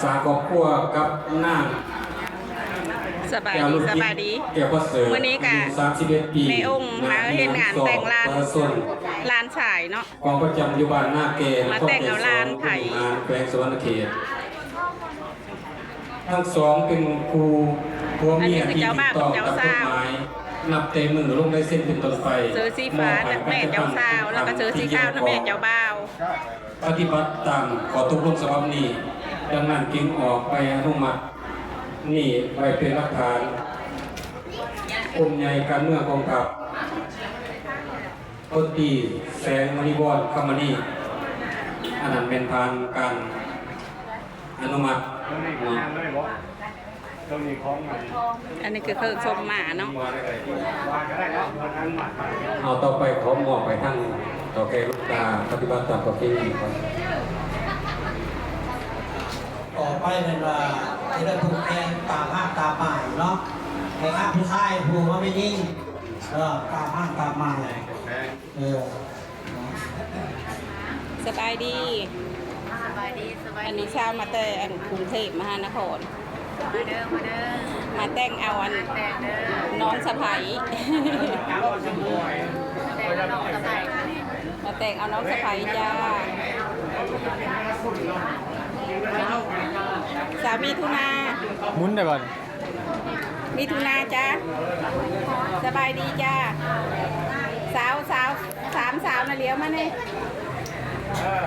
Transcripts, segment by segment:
ສ້າງຄອບຄົວກັບນາງ ສະບາຍດີ ສະບາຍດີ ແກ້ວປະເສີດ ມື້ນີ້ກະ ອາຍຸສາມສິບເອັດປີ ແມ່ອົງມາເຮັດງານແຕ່ງຫຼານ ນາງ ແມ່ອອງ ປະຊາຊົນ ຫຼານຊາຍເນາະ ກອງປະຈຳຢູ່ບ້ານນາແກ່ ມາແຕ່ງເອົາຫຼານໃຜ ນະຄອນເສຍງສອນ ແຂວງສະຫວັນນະເຂດ. ທັງສອງເປັນຄູ່ຜົວເມຍທີ່ຖືກຕ້ອງຕາມກົດໝາຍ ນັບແຕ່ມື້ລົງລາຍເຊັນເປັນຕົ້ນໄປ ເສື້ອສີຟ້ານະແມ່ເຈົ້າສາວ ແລ້ວກະເສື້ອສີຂາວນະແມ່ເຈົ້າບ່າວ. ປະຕິບັດຕາມຂໍ້ຕົກລົງສະບັບນີ້, ດັ່ງນັ້ນຈຶ່ງອອກໃບອະນຸມັດນີ້ໄວ້ເປັນຫຼັກຖານ. ກົມໃຫຍ່ການເມືອງກອງທັບ ພົນຕີແສງມະນີວອນ ຄຳມະນີ ອັນນັ້ນແມ່ນຜ່ານການອະນຸມັດເນາະ. ອັນນີ້ຄືເຄື່ອງສົມມາເນາະ. ເອົາ ຕໍ່ໄປຂໍມອບໃຫ້ທາງເຖົ້າແກ່ລຸງຕາປະຕິບັດຕາມປະເພນີກ່ອນ. ຕໍ່ໄປແມ່ນວ່າຊິໄດ້ຜູກແຂນຕາມຮັກຕາມໝາຍເນາະ, ແມ່ນຜູ້ຊາຍຜູກມາແມ່ຍິງ ເອີ ຕາມຮັກຕາມໝາຍ. ເອີ ສະບາຍດີ ສະບາຍດີ ສະບາຍດີ. ອັນນີ້ຊາວມາແຕ່ອັນກຸງເທບມະຫານະຄອນ ມາເດີ ມາເດີ ມາແຕ່ງເອົາອັນ ມາແຕ່ງເດີ ນ້ອງສະໃພ້ ແຕ່ງເອົານ້ອງສະໃພ້ ມາແຕ່ງເອົານ້ອງສະໃພ້ຈ້າ ສາວມີຖຸນາ ໝູນໄດ້ບໍ່? ມິຖຸນາຈ້າ ສະບາຍດີຈ້າ ສາວ ສາວ ສາມສາວນະ ຫຼຽວມາແນ່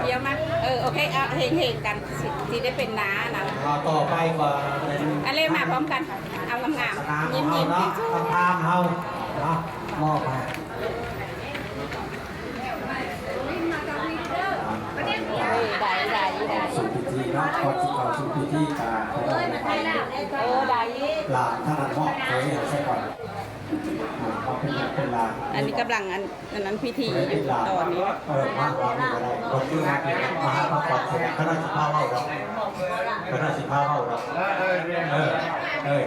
ຫຼຽວມາ ເອີ ໂອເຄ ເອົາເຮງໆກັນ ຊິ ຊິໄດ້ເປັນນ້ານະ. ເອົາ ຕໍ່ໄປກໍເປັນ ອາເລ ມາພ້ອມກັນ ເອົາງາມໆ ຍິ້ມໆ ເນາະ ທີ່ສຸດ ທາງເຮົາເນາະ ມອບໃຫ້. ເອີ ໄດ້ ໄດ້ ໄດ້ ເຂົ້າສູ່ພິທີເນາະ ກ່ອນຊິເຂົ້າສູ່ພິທີກະ ເອີ ໄດ້ ຫຼານທາງນັ້ນເນາະ ເອີ ໃສ່ກ່ອນ ເອົາເປັນ ເປັນຫຼານ ອັນນີ້ກຳລັງ ອັນ ອັນນັ້ນພິທີຢູ່ຕອນນີ້ ເອີ ມາ ມານີ້ກໍໄດ້ ເບິ່ງຢູ່ມາ ມາຫາພະຄວັນ ຄະນະຊິພາເວົ້າດອກ ຄະນະຊິພາເວົ້າດອກ ເອີ ເອີ ເອີ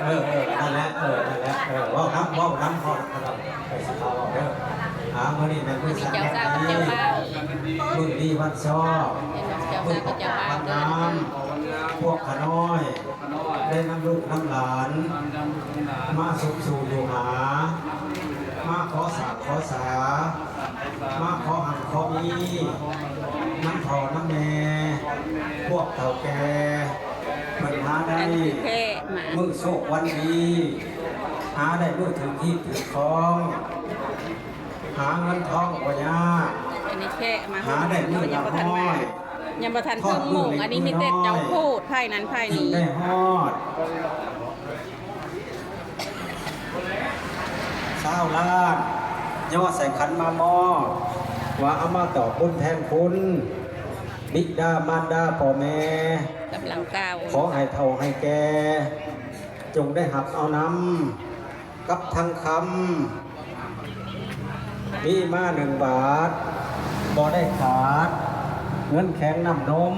ເອີ ເອີ ນັ້ນແຫຼະ ເອີ ນັ້ນແຫຼະ ເອີ ເວົ້ານຳ ເວົ້ານຳ ເວົ້ານຳ ເອີ ຊິພາເວົ້າເດີ ອ່າ ມື້ນີ້ແມ່ນມື້ສັກວັນດີ ມື້ດີວັນຊອກ ມື້ຂອງວັນງາມ ພວກຂ້ານ້ອຍ ໄດ້ນຳລູກນຳຫຼານ ມາຊຸກຊູຢູ່ຫາ ມາຂໍສາກຂໍສາ ມາຂໍຮັ່ງຂໍມີ ນຳພໍ່ນຳແມ່ ພວກເຖົ້າແກ່ ເພິ່ນຫາໄດ້ມື້ໂຊກວັນດີ ຫາໄດ້ມື້ຖືກຮີດຖືກຄອງ ຫາເງິນທອງບໍ່ຍາກ ອັນນີ້ແຂກມາ ຫາໄດ້ມື້ລະຮ້ອຍ ຍັງບໍ່ທັນເຖິງໂມງ ອັນນີ້ມີແຕ່ເຈົ້າໂພດ ໃຜນັ້ນໃຜນີ້ ໄດ້ຮອດ ຊາວລ້ານ ຍໍໃສ່ຂັນມາມອບ ວ່າເອົາມາຕອບບຸນແທນຄຸນ ບິດາມານດາພໍ່ແມ່ ກຳລັງກ່າວ ຂໍໃຫ້ເຖົ້າໃຫ້ແກ່ ຈົ່ງໄດ້ຮັບເອົານຳ ກັບທັງຄຳ ມີມາໜຶ່ງບາດ ບໍ່ໄດ້ຂາດ ເງິນແຂງນ້ຳນົມ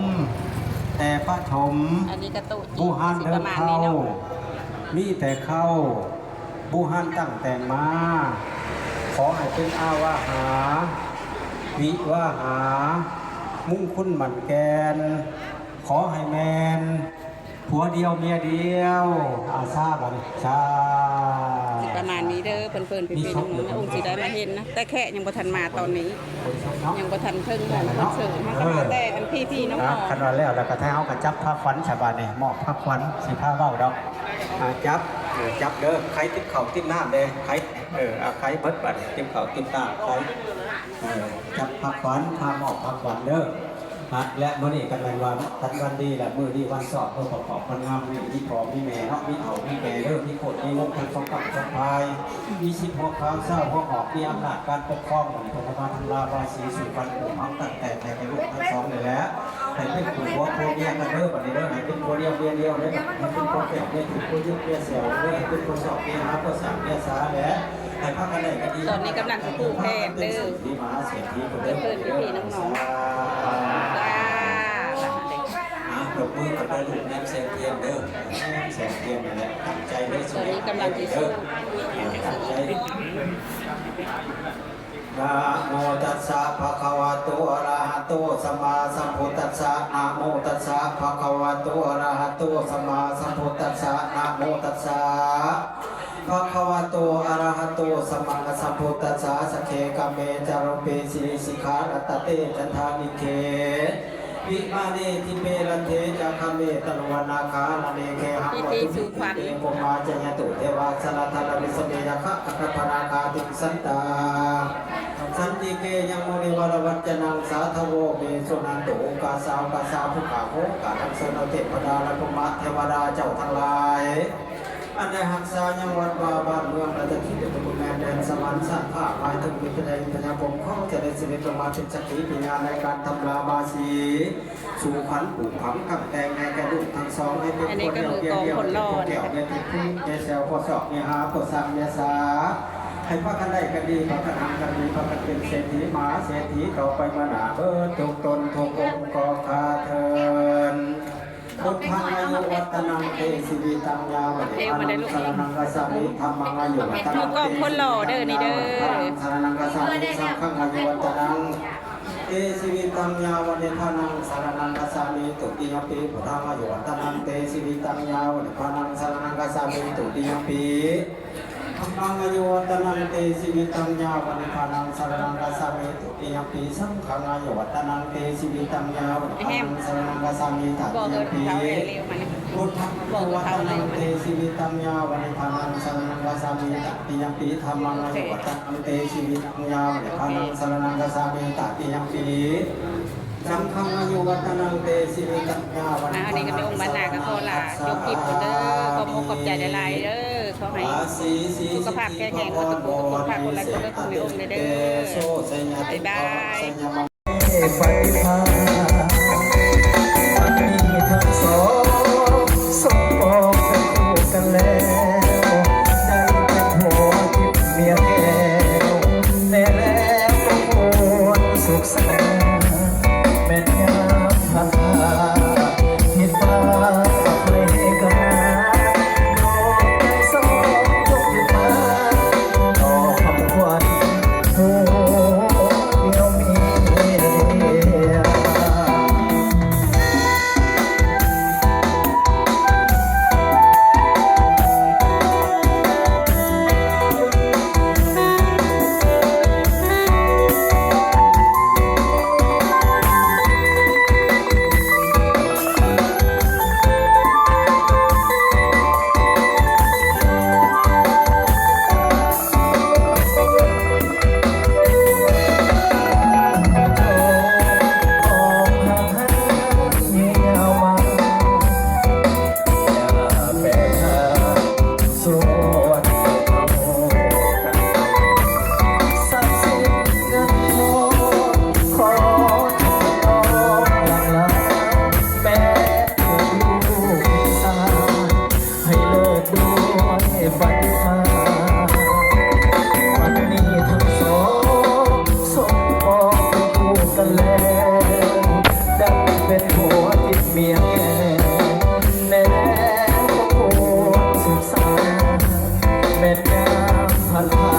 ແຕ່ປະຖົມ ອັນນີ້ກະໂຕະຈີນ ບູຮານເດີມເຄົ້າ ຊິປະມານນີ້ເນາະ ມີແຕ່ເຄົ້າ ບູຮານຕັ້ງແຕ່ງມາ ຂໍໃຫ້ເປັນອາວາຫາ ວິວາຫາ ມຸງຄຸນໝັ້ນແກ່ນ ຂໍໃຫ້ແມ່ນ ຜົວດຽວເມຍດຽວ ອາ ສາບາດນີ້ ສາ ປະມານນີ້ເດີ ເພິ່ນໆ ພີ່ໆ ນ້ອງໆ ອົງຊິໄດ້ມາເຫັນນະ ແຕ່ແຂກຍັງບໍ່ທັນມາຕອນນີ້ ຍັງບໍ່ທັນເຖິງຂອງຄອນເສີດ ເຮົາກະມາແຕ່ອັນພີ່ໆ ນ້ອງໆ ຄັນວ່າແລ້ວ ແລ້ວກະຖ້າເຮົາກະຈັບພາຂວັນ ສາບາດນີ້ ມອບພາຂວັນ ຊິພາເວົ້າດອກ ອາ ຈັບ ເອີ ຈັບເດີ ໃຄຕິບເຂົ້າຕິບນ້ຳແດ່ ໃຄ ເອີ ອາ ໃຄເບິດບາດນີ້ ຕິບເຂົ້າຕິບນ້ຳ ໃຄ ເອີ ຈັບພາຂວັນ ພາມອບພາຂວັນເດີ. ແລະມື້ນີ້ກະແມ່ນວ່າສັນວັນດີ ແລະມື້ດີວັນຊອກ ເພື່ອປະກອບຄົນງາມ ມີພໍ່ມີແມ່ເນາະ ມີເຖົ້າມີແກ່ເດີ ມີໂຄດມີວົງທັງສອງຝັ່ງສອງຝ່າຍ ມີສິດຫົວຂາວຊາວຫົວງອກ ມີອຳນາດການປົກຄອງ ເພິ່ນມາທຳລາວາສີສູ່ຂວັນປູກຝັງຕັ້ງແຕ່ໃຫ້ແກ່ລູກທັງສອງນີ້ແຫຼະ ໃຫ້ເປັນຄູ່ຜົວຄູ່ເມຍກັນເດີ ບາດນີ້ເດີ ໃຫ້ເປັນຜົວດຽວເມຍດຽວເດີ ໃຫ້ເປັນຜົວແກ້ວເມຍທິບ ຜົວຍຶກເມຍແຊວເດີ ໃຫ້ເປັນຜົວຊອກເມຍຫາ ຜົວສ້າງເມຍສາແຫຼະ ໃຫ້ພາກັນໄດ້ກັນດີ ຕອນນີ້ກຳລັງຊິປູກແຜ່ນເດີ ເສດຖີມະຫາເສດຖີ ເພິ່ນເດີ ພີ່ໆ ນ້ອງໆ ສາທຸ ອ່າ ຕົບມືກັນເດີລູກ ແນມແສງທຽນເດີ ແນມແສງທຽນນັ້ນແຫຼະ ຕັ້ງໃຈເດີ ຕອນນີ້ກຳລັງຊິສູບ ຕັ້ງໃຈ. ນະໂມຕັດສະ ພະຄະວະໂຕ ອະລະຫະໂຕ ສຳມາສຳພຸດທັດສະ ນະໂມຕັດສະ ພະຄະວະໂຕ ອະລະຫະໂຕ ສຳມາສຳພຸດທັດສະ ນະໂມຕັດສະ ພະຄະວະໂຕ ອະລະຫະໂຕ ສຳມາສຳພຸດທັດສະ ສັກເຂກະເມ ຈາຣຸເປ ສີລິສິກຂາ ລັດຕະເຕ ຈັນທານິເຂ ວິມາເນ ທິເປ ລັດເທ ຈາຄະເມ ຕະໂລ ອະນາຄາ ລະເນ ເກຫັງ ວັດຖຸ ເຕ ພົມມາ ຈະຍັນຕຸ ເທວາ ສະລະທາລະ ວິສະເມ ຍັກຂະ ກະທະພະນາຄາ ຕິງສັນຕາ ສັນຕິເກ ຍັງ ມຸນີ ວະລະວັດຈະນັງ ສາທະໂວ ເມ ສຸນັນຕຸ ໂອກາສາ ໂອກາສາ ພຸກຂາ ໂຄ ກາທັງເຊີນເອົາເທບພະດາ ແລະ ພົມມະເທວະດາເຈົ້າທັງຫຼາຍ ອັນໄດ້ຮັກສາຍັງວັດວາບ້ານເມືອງ ແລະ ສະຖິດຢູ່ໃນແດນສະຫວັນຊັ້ນຟ້າ ໝາຍເຖິງມີພະຍາອິນພະຍາພົມ ຂໍຈະໄດ້ສະເດັດລົງມາເປັນສັກຂີພະຍານໃນການທຳລາບາສີ ສູ່ຂວັນປູກຝັງຕັ້ງແຕ່ງໃຫ້ແກ່ລູກທັງສອງ ໃຫ້ເປັນຄົນແກ້ວ ເປັນພໍ່ແກ້ວ ແມ່ທິບພູ ແມ່ແຊວ ພໍ່ຊອກ ແມ່ຫາ ພໍ່ສ້າງ ແມ່ສາ ໃຫ້ພາກັນໄດ້ກັນດີ ພາກັນຮັ່ງກັນມີ ພາກັນເປັນເສດຖີມະຫາເສດຖີຕໍ່ໄປມາໜ້າເບີດທຸກຕົນທຸກອົງກໍຂ້າເທີນ ພຸດທັງອາຍຸວັດຕະນັງ ເຕ ຊີວິຕັງ ຍາວະເນ ພະນັງ ສະລະນັງ ກັດສາມິ ທຳມັງ ອາຍຸວັດຕະນັງ ເຕ ຊີວິຕັງ ຍາວະເນ ພະນັງ ສະລະນັງ ກັດສາມິ ສັງຄັງ ອາຍຸວັດຕະນັງ ເຕ ຊີວິຕັງ ຍາວະເນ ພະນັງ ສະລະນັງ ກັດສາມິ ທຸຕິຍະປີ ພຸດທັງ ອາຍຸວັດຕະນັງ ເຕ ຊີວິຕັງ ຍາວະເນ ພະນັງ ສະລະນັງ ກັດສາມິ ທຸຕິຍະປີ ທຳມັງ ອາຍຸວັດຕະນັງ ເຕ ຊີວິຕັງ ຍາວະເນ ພະນັງ ສະລະນັງ ກັດສາມິ ທຸຕິຍະປີ ສັງຄັງ ອາຍຸວັດຕະນັງ ເຕ ຊີວິຕັງ ຍາວະເນ ພະນັງ ສະລະນັງ ກັດສາມິ ຕະຕິຍະປີ ພຸດທັງ ອາຍຸວັດຕະນັງ ເຕ ຊີວິຕັງ ຍາວະເນ ພະນັງ ສະລະນັງ ກັດສາມິ ຕະຕິຍະປີ ທຳມັງ ອາຍຸວັດຕະນັງ ເຕ ຊີວິຕັງ ຍາວະເນ ພະນັງ ສະລະນັງ ກັດສາມິ ຕະຕິຍະປີ ສັງຄັງ ອາຍຸວັດຕະນັງ ເຕ ຊີວິຕັງ ຍາວະເນ ພະນັງ ສະລະນັງ ກັດສາມິ ຕະຕິຍະປີ ຂອບອົກຂອບໃຈຫຼາຍໆເດີ ຂໍໃຫ້ສຸຂະພາບແຂງແຮງໝົດທຸກຜູ້ທຸກຄົນ ຝາກກົດໄລກົດເລີບໃຫ້ແມ່ອົງແດ່ເດີ ບາຍບາຍ ໄປພາ ບັດນີ້ທັງສອງສົມປອງເປັນຄູ່ກັນແລ້ວ ໄດ້ເປັນຜົວທິບເມຍແກ້ວ ແຕ່ແລ້ວກໍຄວນສຸກສັນ ແມ່ນຍາມພັນພາ ຜິດພາດໄປກັນນາ ດວງໃຈສອງຍົກຂຶ້ນມາ ຕໍ່ຄຳຂວັນ ໃຫ້ເລີດດ້ວຍບັນຫາ ວັນນີ້ທັງສອງສົມປອງເປັນຄູ່ກັນແລ້ວ ໄດ້ເປັນຜົວທິບເມຍແກ້ວ ແນວຄວາມສຸກສັນ ແມ່ນຍາມພັນພາ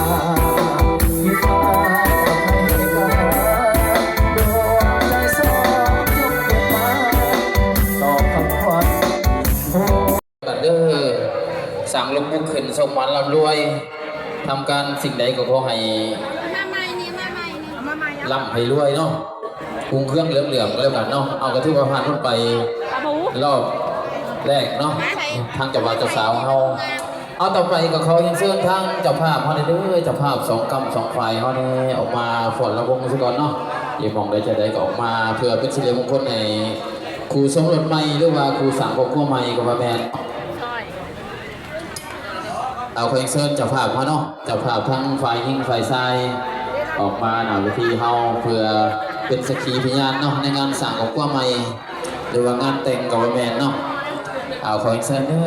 ທີ່ພາໄປໄກ ດວງໃຈສອງຈົງເປັນມາ ຕໍ່ຄຳຂວັນ ກັນເດີ ສ້າງລຸກບຸກຂຶ້ນ ສົມຫວັງລ່ຳລວຍ ທຳການສິ່ງໃດກໍຂໍໃຫ້ ມາໃໝ່ນີ້ ມາໃໝ່ນີ້ ເອົາມາໃໝ່ ລ່ຳໃຫ້ລວຍເນາະ ຮຸ່ງເຮືອງເຫຼືອມໆ ກໍແລ້ວກັນເນາະ. ເອົາ ກໍຖືວ່າຜ່ານເພິ່ນໄປ ປາບູ ລອບແລກເນາະ ມາໃຜ ທາງເຈົ້າບ່າວເຈົ້າສາວເຮົາ. ເອົາ ຕໍ່ໄປກໍຂໍຮຽນເຊີນທາງເຈົ້າພາບເຮົາແດ່ເດີ ເຈົ້າພາບສອງກ້ຳສອງຝ່າຍເຮົາແດ່ ອອກມາຟ້ອນລຳວົງຊະກ່ອນເນາະ. ຢູ່ໝ່ອງໃດຈະໃດກໍອອກມາ ເພື່ອເປັນສິລິມົງຄົນໃຫ້ຄູ່ສົມລົດໃໝ່ ຫຼືວ່າຄູ່ສ້າງຄອບຄົວໃໝ່ກໍວ່າແມ່ນ. ເອົາ ຂໍຮຽນເຊີນເຈົ້າພາບເຮົາເນາະ ເຈົ້າພາບທັງຝ່າຍຍິງຝ່າຍຊາຍ ອອກມາໜ້າເວທີເຮົາ ເພື່ອເປັນສັກຂີພະຍານເນາະ ໃນງານສ້າງຄອບຄົວໃໝ່ ຫຼືວ່າງານແຕ່ງກໍວ່າແມ່ນເນາະ. ເອົາ ຂໍຮຽນເຊີນເດີ.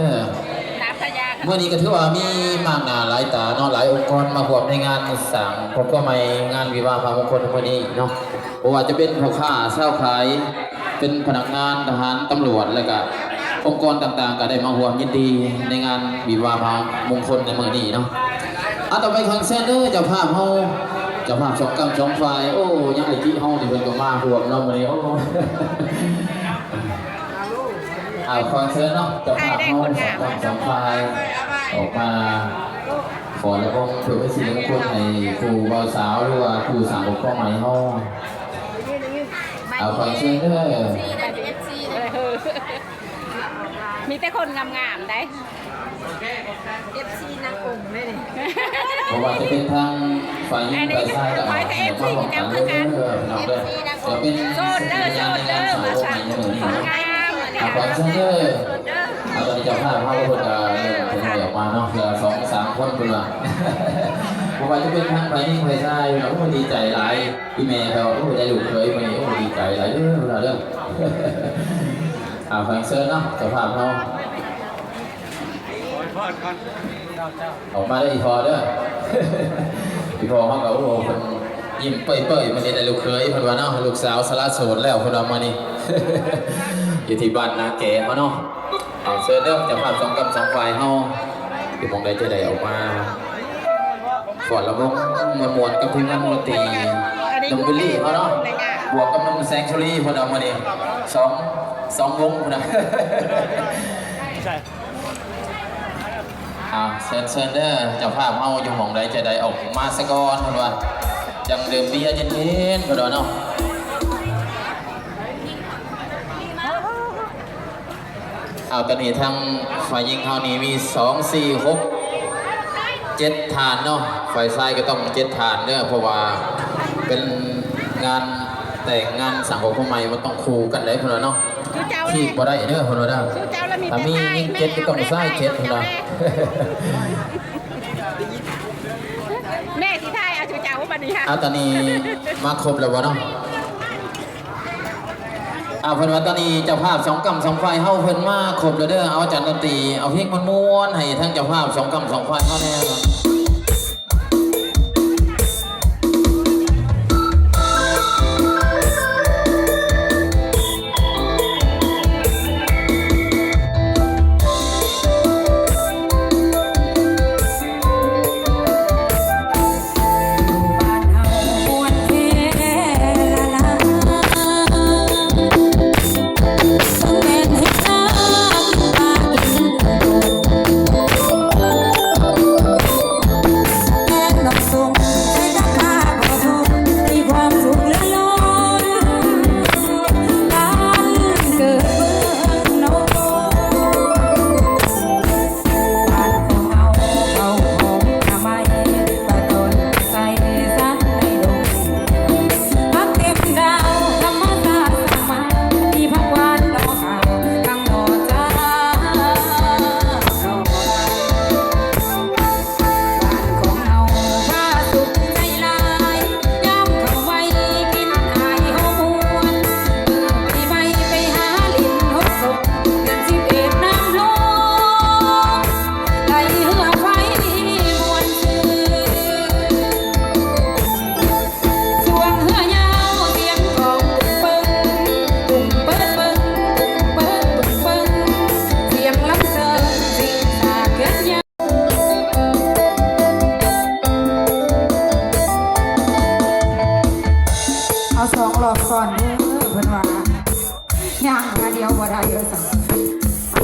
ມື້ນີ້ກໍຖືວ່າມີມາກໜ້າຫຼາຍຕາເນາະ ຫຼາຍອົງກອນມາຮ່ວມໃນງານສ້າງຄອບຄົວໃໝ່ ງານວິວາຫະພາມຸງຄຸນໃນມື້ນີ້ເນາະ. ບໍ່ວ່າຈະເປັນພໍ່ຄ້າຊາວຂາຍ ເປັນພະນັກງານ ທະຫານ ຕຳຫຼວດ ແລະກະອົງກອນຕ່າງໆ ກໍໄດ້ມາຮ່ວມຍິນດີໃນງານວິວາຫະພາມຸງຄຸນໃນມື້ນີ້ເນາະ. ເອົາ ຕໍ່ໄປຂໍຮຽນເຊີນເດີ ເຈົ້າພາບເຮົາ ເຈົ້າພາບສອງກ້ຳສອງຝ່າຍ ໂອ້ ຍັງໄດ້ຈິເຮົານີ້ເພິ່ນກໍມາຮ່ວມເນາະມື້ນີ້ ໂອ້ ເອົາ ຂໍເຊີນເນາະ ເຈົ້າພາບເຮົາສອງກ້ຳສອງຝ່າຍ ອອກມາຟ້ອນລຳວົງເພື່ອເປັນສິລິມຸງຄຸນໃຫ້ຄູ່ບ່າວສາວ ຫຼືວ່າຄູ່ສ້າງຄອບຄົວໃໝ່ເຮົາ ເອົາ ຂໍເຊີນເດີ ມີແຕ່ຄົນງາມໆໄດ໋. ເອັຟຊີນາກົງເລີຍນີ້ ບໍ່ວ່າຈະເປັນທາງຝ່າຍຍິງຝ່າຍຊາຍກໍເອົາມາພ້ອມກັນເດີ ພີ່ນ້ອງເດີ ຈະເປັນ ໂສດເດີ ໂສດເດີ ວ່າຊັ້ນ ງາມ ອ່າ ຂໍເຊີນເດີ ອ່າ ຕອນນີ້ເຈົ້າພາບເຮົາເພິ່ນກໍເລີ່ມທະຍອຍອອກມາເນາະ ເທື່ອສອງສາມຄົນພຸ້ນລະ ບໍ່ວ່າຈະເປັນທາງຝ່າຍຍິງຝ່າຍຊາຍ ໂອ້ ດີໃຈຫຼາຍ ອີ່ແມ່ກໍ ໂອ້ ໄດ້ລູກເຂີຍມື້ນີ້ ໂອ້ ດີໃຈຫຼາຍເດີ ເພິ່ນວ່າເດີ ອ່າ ຂໍເຊີນເນາະ ເຈົ້າພາບເຮົາ ອອກມາເດີອີ່ພໍ່ເດີ ອີ່ພໍ່ເຮົາກໍ ໂອ້ ເພິ່ນຍິ້ມເປີ້ຍໆ ມື້ນີ້ໄດ້ລູກເຂີຍ ເພິ່ນວ່າເນາະ ລູກສາວສະຫຼະໂສດແລ້ວ ເພິ່ນວ່າມື້ນີ້ ຢູ່ທີ່ບ້ານນາແກເຮົາເນາະ ເອົາ ເຊີນເດີ ເຈົ້າພາບສອງກ້ຳສອງຝ່າຍເຮົາ ຢູ່ໝ່ອງໃດຈະໄດ້ອອກມາ ຟ້ອນລຳວົງມ່ວນໆ ກັບທີມງານວົງດົນຕີ ໜຸ່ມບິລລີເຮົາເນາະ ບວກກັບໜຸ່ມແສງສຸລີ ເພິ່ນເອົາມື້ນີ້ ສອງ ສອງວົງພຸ້ນນະ ອ່າ ເຊີນ ເຊີນເດີ ເຈົ້າພາບເຮົາຢູ່ໝ່ອງໃດຈະໄດ້ອອກມາສາກ່ອນ ເພິ່ນວ່າ ຈັ່ງດື່ມເບຍເຢັນໆ ເພິ່ນວ່າເນາະ. ເອົາ ຕອນນີ້ທາງຝ່າຍຍິງເຮົານີ້ມີສອງ ສີ່ ຫົກ ເຈັດທ່ານເນາະ ຝ່າຍຊາຍກໍຕ້ອງເຈັດທ່ານເດີ ເພາະວ່າເປັນງານແຕ່ງງານສ້າງຄອບຄົວໃໝ່ ມັນຕ້ອງຄູ່ກັນໄດ໋ ເພິ່ນວ່າເນາະ ທີບບໍ່ໄດ້ເດີ ເພິ່ນວ່າເດີ ຖ້າມີຍິງເຈັດກໍຕ້ອງຊາຍເຈັດ ເພິ່ນວ່າ ແມ່ຊິຖ່າຍເອົາເຈົ້າບັດນີ້ ເອົາ ຕອນນີ້ມາຄົບແລ້ວບໍ່ເນາະ? ອ່າ ເພິ່ນວ່າຕອນນີ້ເຈົ້າພາບສອງກ້ຳສອງຝ່າຍເຮົາເພິ່ນມາຄົບແລ້ວເດີ ເອົາ ອາຈານດົນຕີ ເອົາເພງມ່ວນໆ ໃຫ້ທາງເຈົ້າພາບສອງກ້ຳສອງຝ່າຍເຮົາແດ່. ເອົາສອງລອບຊ້ອນເດີ ເພິ່ນວ່າ ຍ່າງຂາດຽວບໍ່ໄດ້ວ່າຊັ້ນ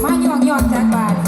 ມາຍ້ອງໆ ຈັກບາດ.